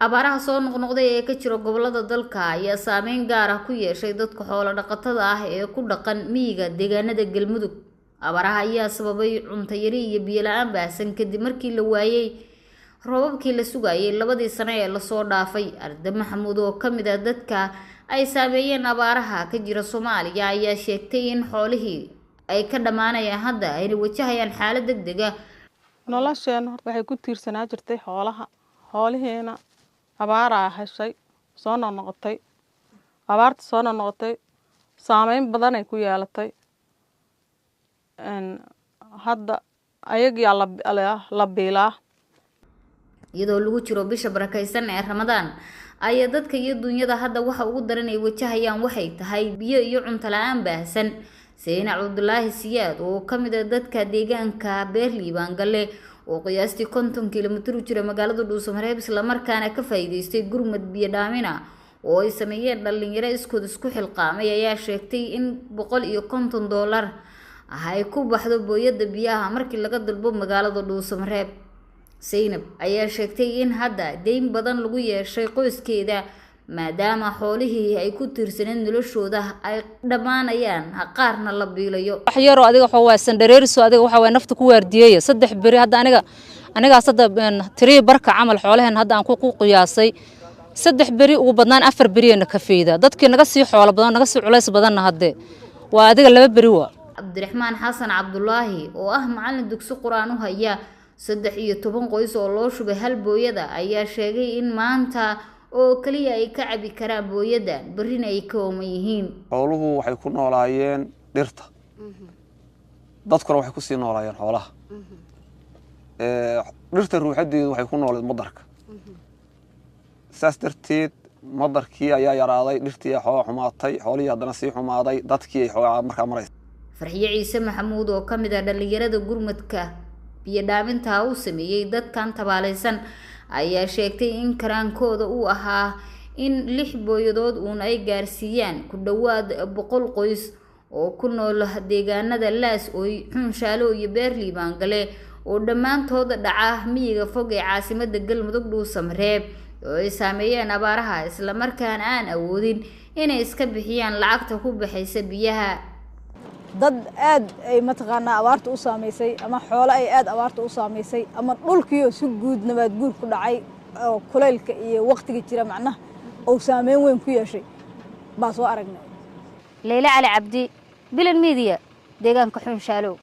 Abaaraha soo noqnoqday ee ka jira gobolada dalka ayaa saameyn gaar ah ku yeeshay dadka xoolo dhaqatada ah ee ku dhaqan miyiga deegaanada Galmudug. Abaaraha ayaa sababay cunto yari iyo biyo la'aan baahsan kadib markii la waayay roobabkii la sugayay labadii sano ee lasoo dhaafay. Arda Maxamuud oo ka mid ah dadka ay saameeyeen abaaraha ka jira Soomaaliya ayaa sheegtay in xoolihii ay ka dhammaanayaan hadda ayna wajahayaan xaalad degdeg ah. Nolosheena horta waxay ku tiirsanaa jirtay xoolaha. Xoolihiina abaaraa heshay, soo noqnoqotay. Abaarta soo noqnoqotay saameyn badanay ku yeelatay. Hadda ayagiyaa la biilaa. Iyadoo lagu jiro bisha barakeysan ee Ramadaan ayaa dadka iyo dunyada hadda waxa ugu daran ay wajahayaan waxay tahay biyo iyo cunto la-aan baahsan. Seyne Cabdulaahi Siyaad oo ka mid ah dadka deegaanka Beerliibaangale oo qiyaastii 50 kilomitir u jira magaalada Dhuusamareeb, islamarkaana ka faa'iideystay gurmad biyo dhaamina oo ay sameeyeen dhalinyaro iskood isku xilqaamay, ayaa sheegtay in $150 ah ay ku baxdo booyadda biyaha markii laga dalbo magaalada Dhuusamareeb. Saynab ayaa sheegtay in hadda deyn badan lagu yeeshay qoyskeeda, maadaama xoolihii ay ku tiirsaneed noloshooda ay dhammaanayaan, qaarna la biilayo. Wax yaroo adiga waxa waaye sandhareeriso, adiga waxa waaye nafta ku waardiyeeya 3 beri. Hadda anigaas hadda tirii barka camal xoolaheen hadda aan ku qiyaasay 3 beri, ugu badnaan 4 beriyana ka fayda. Dadkii naga sii xoolo badan, naga sii culays badanna haddee waa adiga 2 beri waa. Cabdiraxmaan Xasan Cabdulaahi oo ah macalin dugsi qur-aan u haya 13 qoys oo loo shubay hal booyada ayaa sheegay in maanta oo kaliya ay ka cabi karaan booyada, berrina ay ka ooman yihiin. Xooluhu waxay ku noolaayeen dhirta, dadkuna waxay kusii noolaayeen xoolaha. Dhirta ruuxadeedu waxay ku nooleed madarka, saas darteed madarkii ayaa yaraaday, dhirtii ayaa xoogaa xumaatay, xoolihii haddana sii xumaaday, dadkii ay xoogaa markaa maraysa. Farxiyo Ciise Maxamuud oo ka mid ah dhalinyarada gurmadka biyo dhaaminta u sameeyey dadkan tabaalaysan ayaa sheegtay in karaankooda uu ahaa in 6 booyadood uun ay gaarsiiyaan ku dhowaad 100 qoys oo ku nool deegaanada Laas Ooy, Xunshaalo iyo Beerliibaangale oo dhammaantood dhaca miyiga fog ee caasimada Galmudug Dhuusamareeb oo ay saameeyeen abaaraha, islamarkaana aan awoodin inay iska bixiyaan lacagta ku baxaysa biyaha. Dad aad ay mataqaanaa abaarta u saamaysay, ama xoolo ay aad abaarta u saamaysay, ama dhulkiioo si guud nabaad guur ku dhacay oo kulaylka iyo waqtiga jira macnaha uu saameyn weyn ku yeeshay baa soo aragnay. Leyle Cali Cabdi, Bilan Media, deegaanka Xunshaalow.